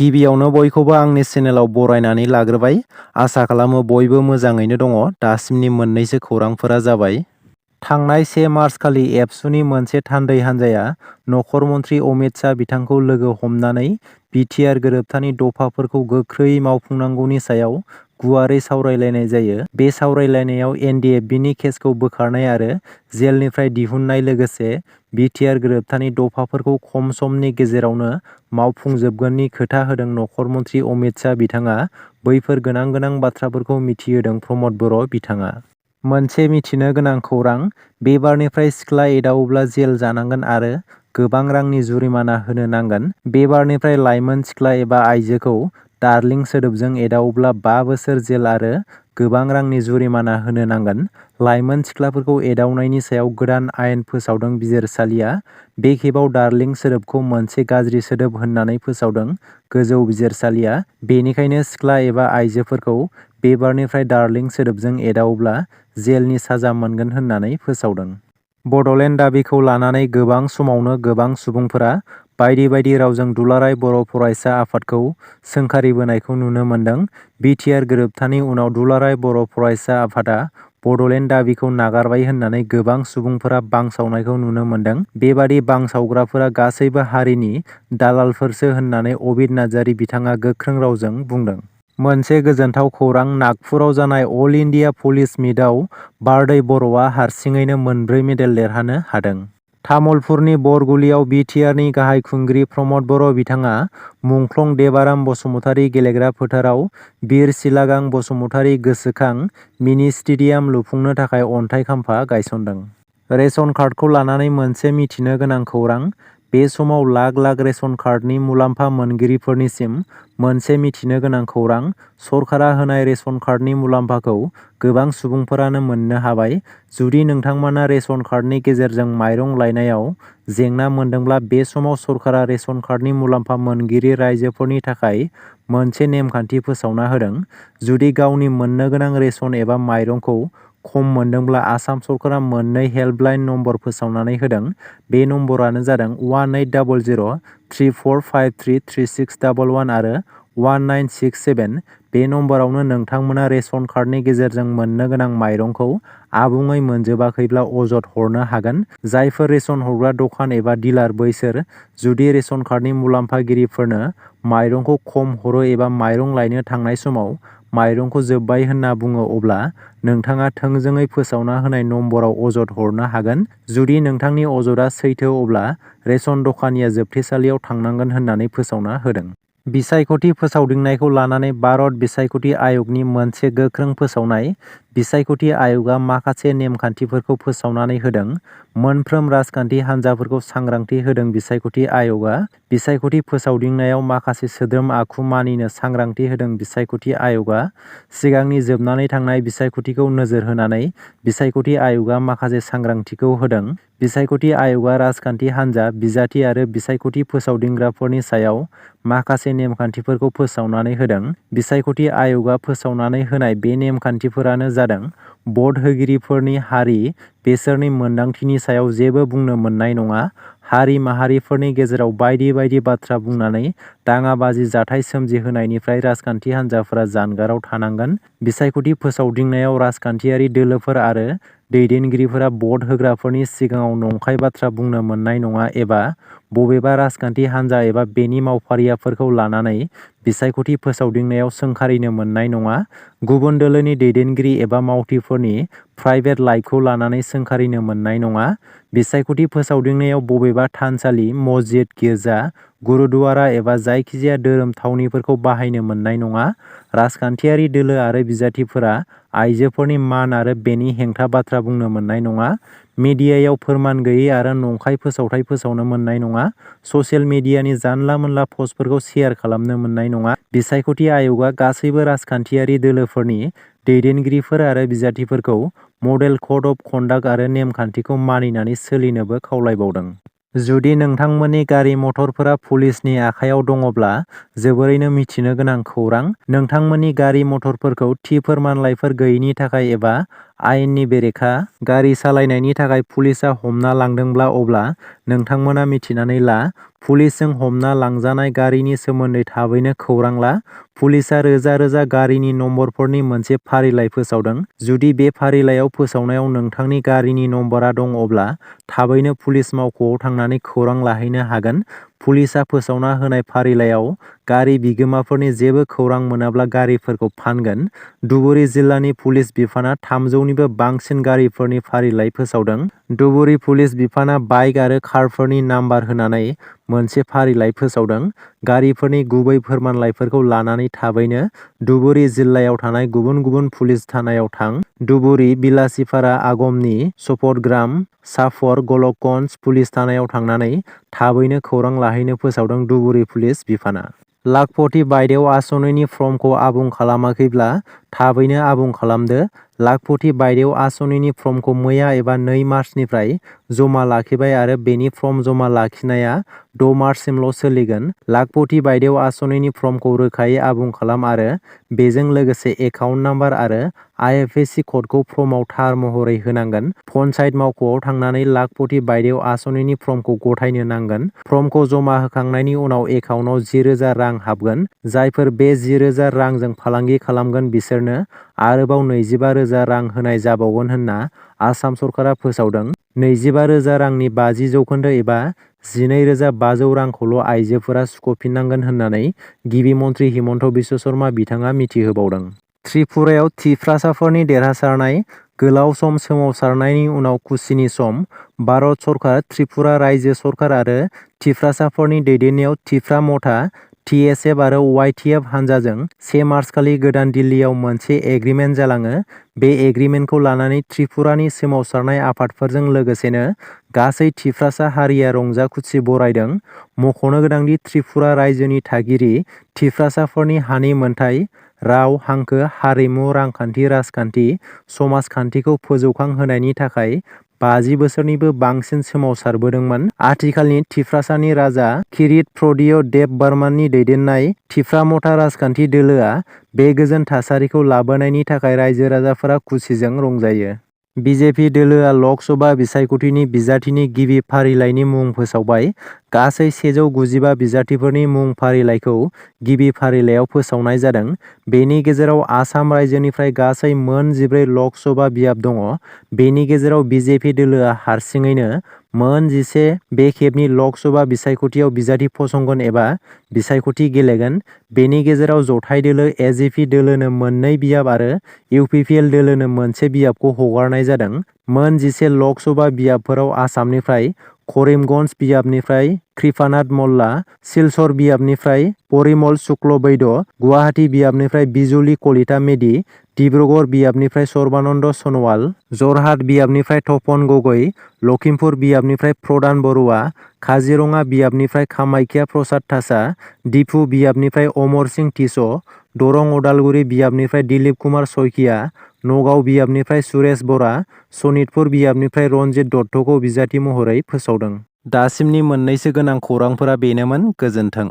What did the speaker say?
गिबियावनो बयखौबो आंनि चेनेलाव बरायनानै लाग्रोबाय। आसा खालामो बयबो मोजाङैनो दङ। दासिमनि मोननैसो खौरांफोरा जाबाय। थांनाय 1 मार्च खालि एबसुनि मोनसे थान्दै हान्जाया नखर मन्थ्रि अमित शाह बिथांखौ लोगो हमनानै बिटिआर गोरोबथानि दफाफोरखौ गोख्रैयै मावफुंनांगौनि सायाव गुवारै सावरायलायनाय जायो। बे सावरायलायनायाव एनडिएफबिनि केसखौ बोखारनाय आरो जेलनिफ्राय दिहुननाय लोगोसे बिटिआर गोरोबथानि दफाफोरखौ खम समनि गेजेरावनो मावफुंजोबगोननि खोथा होदों नखर मन्थ्रि अमित शाह बिथाङा बैफोर गोनां बाथ्राफोरखौ मिथिहोदों प्रमद बर' बिथाङा। मोनसे मिथिनो गोनां खौरां, बे बारनिफ्राय सिख्ला एदावोब्ला जेल जानांगोन आरो गोबां रांनि जुरिमाना होनो नांगोन। बे बारनिफ्राय लाइमोन सिख्ला एबा आइजोखौ डार्लिं सोदोबजों एदावोब्ला 5 बोसोर जेल आरो गोबां रांनि जुरिमाना होनो नांगोन। लाइमोन सिख्लाफोरखौ एदावनायनि सायाव गोदान आयेन फोसावदों बिजिरसालिया। बे खेबाव डार्लिं सोदोबखौ मोनसे गाज्रि सोदोब होननानै फोसावदों गोजौ बिजिरसालिया। बेनिखायनो सिख्ला एबा आइजोफोरखौ बे बारनिफ्राय डार्लिं सोदोबजों एदावोब्ला जेलनि साजा मोनगोन होननानै फोसावदों। बड'लेण्ड दाबिखौ लानानै गोबां समावनो गोबां सुबुंफोरा बायदि रावजों दुलाराय बर' फरायसा आफादखौ सोंखारिबोनायखौ नुनो मोन्दों। बिटिआर गोरोबथानि उनाव दुलाराय बर' फरायसा आफादा बड'लेण्ड दाबिखौ नागारबाय होननानै गोबां सुबुंफोरा बांसावनायखौ नुनो मोन्दों। बेबादि बांसावग्राफोरा गासैबो हारिनि दालालफोरसो होननानै अबिर नार्जारि बिथाङा गोख्रों रावजों बुंदों। मोनसे गोजोनथाव खौरां, नागपुराव जानाय अल इन्डिया पुलिस मिटआव बारदै बर'आ हारसिङैनो 4 मेडेल देरहानो हादों। तामुलपुरनि बरगुलियाव बिटिआरनि गाहाय खुंगिरि प्रमद बर' बिथाङा मुंख्लं देबाराम बसुमतारी गेलेग्रा फोथाराव बिर सिलागां बसुमतारी गोसोखां मिनि स्टेडियाम लुफुंनो थाखाय अन्थाइ खाम्फा गायसनदों। रेशन कार्डखौ लानानै मोनसे मिथिनो गोनां खौरां, बे समाव लाख रेशन कार्डनि मुलाम्फा मोनगिरिफोरनिसिम मोनसे मिथिनो गोनां खौरां, सरकारा होनाय रेशन कार्डनि मुलाम्फाखौ गोबां सुबुंफोरानो मोननो हाबाय। जुदि नोंथांमोना रेशन कार्डनि गेजेरजों माइरं लायनायाव जेंना मोन्दोंब्ला बे समाव सरकारा रेशन कार्डनि मुलाम्फा मोनगिरि राइजोफोरनि थाखाय मोनसे नेमखान्थि फोसावना होदों। जुदि गावनि मोननो गोनां रेशन एबा माइरंखौ खम मोनदोंब्ला आसाम सरकारा 2 हेल्पलाइन नम्बर फोसावनानै होदों। बे नम्बरानो जादों 1800-34533611 आरो 1967। बे नम्बरावनो नोंथांमोना रेशन कार्डनि गेजेरजों मोननो गोनां माइरंखौ आबुङै मोनजोबाखैब्ला अजद हरनो हागोन। जायफोर रेशन हरग्रा दखान एबा डिलार बैसोर जुदि रेशन कार्डनि मुलाम्फागिरिफोरनो माइरंखौ खम हरो एबा माइरं लायनो थांनाय समाव माइरंखौ जोबबाय होनना बुङो अब्ला नोंथाङा थोंजोङै फोसावना होनाय नम्बराव अजद हरनो हागोन। जुदि नोंथांनि अजदआ सैथो अब्ला रेशन दखानिया जोबथेसालियाव थांनांगोन होननानै फोसावना होदों। बिसायख'थि फोसावदिंनायखौ लानानै भारत बिसायख'थि आय'गनि मोनसे गोख्रों फोसावनाय। बिसायख'थि आय'गआ माखासे नेमखान्थिफोरखौ फोसावनानै होदों। मोनफ्रोम राजखान्थि हान्जाफोरखौ सांग्रांथि होदों बिसायख'थि आय'गआ। बिसायख'थि फोसावदिंनायाव माखासे सोद्रोम आखु मानिनो सांग्रांथि होदों बिसायख'थि आय'गआ। सिगांनि जोबनानै थांनाय बिसायख'थिखौ नोजोर होनानै बिसायख'थि आय'गआ माखासे सांग्रांथिखौ होदों। बिसायख'थि आय'गआ राजखान्थि हान्जा, बिजाथि आरो बिसायख'थि फोसावदिंग्राफोरनि सायाव माखासे नेमखान्थिफोरखौ फोसावनानै होदों। बिसायख'थि आय'गआ फोसावनानै होनाय बे नेमखान्थिफोरानो जादों भट होगिरिफोरनि हारि, बेसोरनि मोन्दांथिनि सायाव जेबो बुंनो मोननाय नङा। हारि माहारिफोरनि गेजेराव बायदि बाथ्रा बुंनानै दाङाबाजि जाथाय सोमजिहोनायनिफ्राय राजखान्थि हान्जाफोरा जानगाराव थानांगोन। बिसायख'थि फोसावदिंनायाव राजखान्थियारि दोलोफोर आरो दैदेनगिरिफोरा भट होग्राफोरनि सिगाङाव नंखाय बाथ्रा बुंनो मोननाय नङा एबा बबेबा राजखान्थि हान्जा एबा बेनि मावफारियाफोरखौ लानानै बिसायख'थि फोसावदिंनायाव सोंखारिनो मोननाय नङा। गुबुन दोलोनि दैदेनगिरि एबा मावथिफोरनि प्राइभेट लाइफखौ लानानै सोंखारिनो मोननाय नङा। बिसायख'थि फोसावदिंनायाव बबेबा थानसालि, मस्जिद, गिर्जा, गुरुद्वारा एबा जायखिजाया धोरोम थावनिफोरखौ बाहायनो मोननाय नङा। राजखान्थियारि दोलो आरो बिजाथिफोरा आइजोफोरनि मान आरो बेनि हेंथा बाथ्रा बुंनो मोननाय नङा। मिडियायाव फोरमान गैयै आरो नंखाय फोसावथाय फोसावनो मोननाय नङा। ससियेल मिडियानि जानला-मोनला पस्टफोरखौ शेयार खालामनो मोननाय नङा। बिसायख'थि आय'गआ गासैबो राजखान्थियारि दोलोफोरनि दैदेनगिरिफोर आरो बिजाथिफोरखौ मडेल कड अफ कन्डाक्ट आरो नेमखान्थिखौ मानिनानै सोलिनोबो खावलायबावदों। जुदि नोंथांमोननि गारि मटरफोरा पुलिसनि आखायाव दङब्ला जोबोरैनो मिथिनो गोनां खौरां, नोंथांमोननि गारि मटरफोरखौ थि फोरमानलाइफोर गैयैनि थाखाय एबा आयेननि बेरेखा गारि सालायनायनि थाखाय पुलिसआ हमना लांदोंब्ला अब्ला नोंथांमोना मिथिनानै ला। पुलिसजों हमना लांजानाय गारिनि सोमोन्दै थाबैनो खौरां ला। पुलिसआ रोजा रोजा गारिनि नम्बरफोरनि मोनसे फारिलाइ फोसावदों। जुदि बे फारिलाइयाव फोसावनायाव नोंथांनि गारिनि नम्बरा दं अब्ला थाबैनो पुलिस मावख'आव थांनानै खौरां लाहैनो हागोन। पुलिसआ फोसावना होनाय फारिलाइयाव गारि बिगोमाफोरनि जेबो खौरां मोनाब्ला गारिफोरखौ फानगोन। धुबुरी जिल्लानि पुलिस बिफाना 300 निबो बांसिन गारिफोरनि फारिलाइ फोसावदों। धुबुरी पुलिस बिफाना बाइक आरो कारफोरनि नाम्बार होनानै मोनसे फारिलाइ फोसावदों। गारिफोरनि गुबै फोरमानलाइफोरखौ लानानै थाबैनो धुबुरी जिल्लायाव थानाय गुबुन गुबुन पुलिस थानायाव थां। धुबुरी, बिलासिपारा, आगमनि, सफदग्राम, चापर, गलकगन्ज पुलिस थानायाव थांनानै थाबैनो खौरां लाहैनो फोसावदों धुबुरी पुलिस बिफाना। लाखपति बायदेव आसनिनि फर्मखौ आबुं खालामाखैब्ला थाबैनो आबुं खालामदो। लाखपति बायदेव आसनिनि फर्मखौ मैया एबा 2 मार्चनिफ्राय जमा लाखिबाय आरो बेनि फर्म जमा लाखिनाया 6 मार्चसिमल' सोलिगोन। लाखपति बायदेव आसनिनि फर्मखौ रोखायै आबुं खालाम आरो बेजों लोगोसे एकाउन्ट नाम्बार आरो IFSC क'डखौ फर्मआव थार महरै होनांगोन। पन्चायत मावख'आव थांनानै लाखपति बायदेव आसनिनि फर्मखौ गथायनो नांगोन। फर्मखौ जमा होखांनायनि उनाव एकाउन्टआव 10,000 रां हाबगोन। जायफोर बे 10,000 रांजों फालांगि खालामगोन बिसोरनो आरोबाव 25,000 रां होनाय जाबावगोन होनना आसाम सरकारा फोसावदों। 25,000 रांनि 50% एबा 12,500 रांखौल' आइजोफोरा सुख'फिननांगोन होननानै गिबि मन्थ्रि हिमन्त बिश्व शर्मा बिथाङा मिथिहोबावदों। त्रिपुरायाव थिफ्रासाफोरनि देरहासारनाय। गोलाव सम सोमावसारनायनि उनाव खुसिनि सम। भारत सरकार, त्रिपुरा रायजो सरकार आरो थिफ्रासाफोरनि दैदेननायाव थिफ्रा मथा, TSF आरो YTF हानजाजों 1 मार्चखालि गोदान दिल्लीयाव मोनसे एग्रिमेन्ट जालाङो। बे एग्रिमेन्टखौ लानानै त्रिपुरानि सोमावसारनाय आफादफोरजों लोगोसेनो गासै थिफ्रासा हारिया रंजा खुसि बरायदों। मख'नो गोनांदि त्रिपुरा रायजोनि थागिरि थिफ्रासाफोरनि हानि मोनथाय, राव, हांखो, हारिमु, रांखान्थि, राजखान्थि, समाजखान्थिखौ फोजौखांहोनायनि थाखाय 50 बोसोरनिबो बांसिन सोमावसारबोदोंमोन। आथिखालनि थिफ्रासानि राजा किरीट प्रदिय देब बर्मननि दैदेननाय थिफ्रा मथा राजखान्थि दोलोआ बे गोजोन थासारिखौ लाबोनायनि थाखाय रायजो राजाफोरा खुसिजों रंजायो। BJP दोलोआ लक सभा बिसायख'थिनि बिजाथिनि गिबि फारिलाइनि मुं फोसावबाय। गासै 195 बिजाथिफोरनि मुं फारिलाइखौ गिबि फारिलाइयाव फोसावनाय जादों। बेनि गेजेराव आसाम रायजोनिफ्राय गासै मोन 14 लक सभा बियाब दङ। बेनि गेजेराव BJP दोलोआ हारसिङैनो मोन 11 बे खेबनि लक सभा बिसायख'थियाव बिजाथि फसंगोन एबा बिसायख'थि गेलेगोन। बेनि गेजेराव जथाय दोलो AJP दोलोनो मोननै बियाब आरो UPPL दोलोनो मोनसे बियाबखौ हगारनाय जादों। मोन 11 लक सभा बियाबफोराव आसामनिफ्राय करिमगन्ज बियाबनिफ्राय कृपानाथ मल्ला, सिलचर बियाबनिफ्राय परिमल शुक्ल बैद्य, गुवाहाटी बियाबनिफ्राय बिजुली कलिता मेधि, डिब्रुगड़ बियाबनिफ्राय सर्बानन्द सन'वाल, जरहाट बियाबनिफ्राय तपन गगৈ, लखिमपुर बियाबनिफ्राय प्रदान बरुवा, काजिरङा बियाबनिफ्राय कामाख्या प्रसाद तासा, डिफु बियाबनिफ्राय अमर सिंह टिस, दरं उदालगुरि बियाबनिफ्राय दिलीप कुमार सइकिया, नगाव बियाबनिफ्राय सुरेश बरा, सनितपुर बियाबनिफ्राय रन्जित दत्तखौ बिजाथि महरै फोसावदों। दासिमनि मोननैसो गोनां खौरांफोरा बेनोमोन। गोजोन्थों।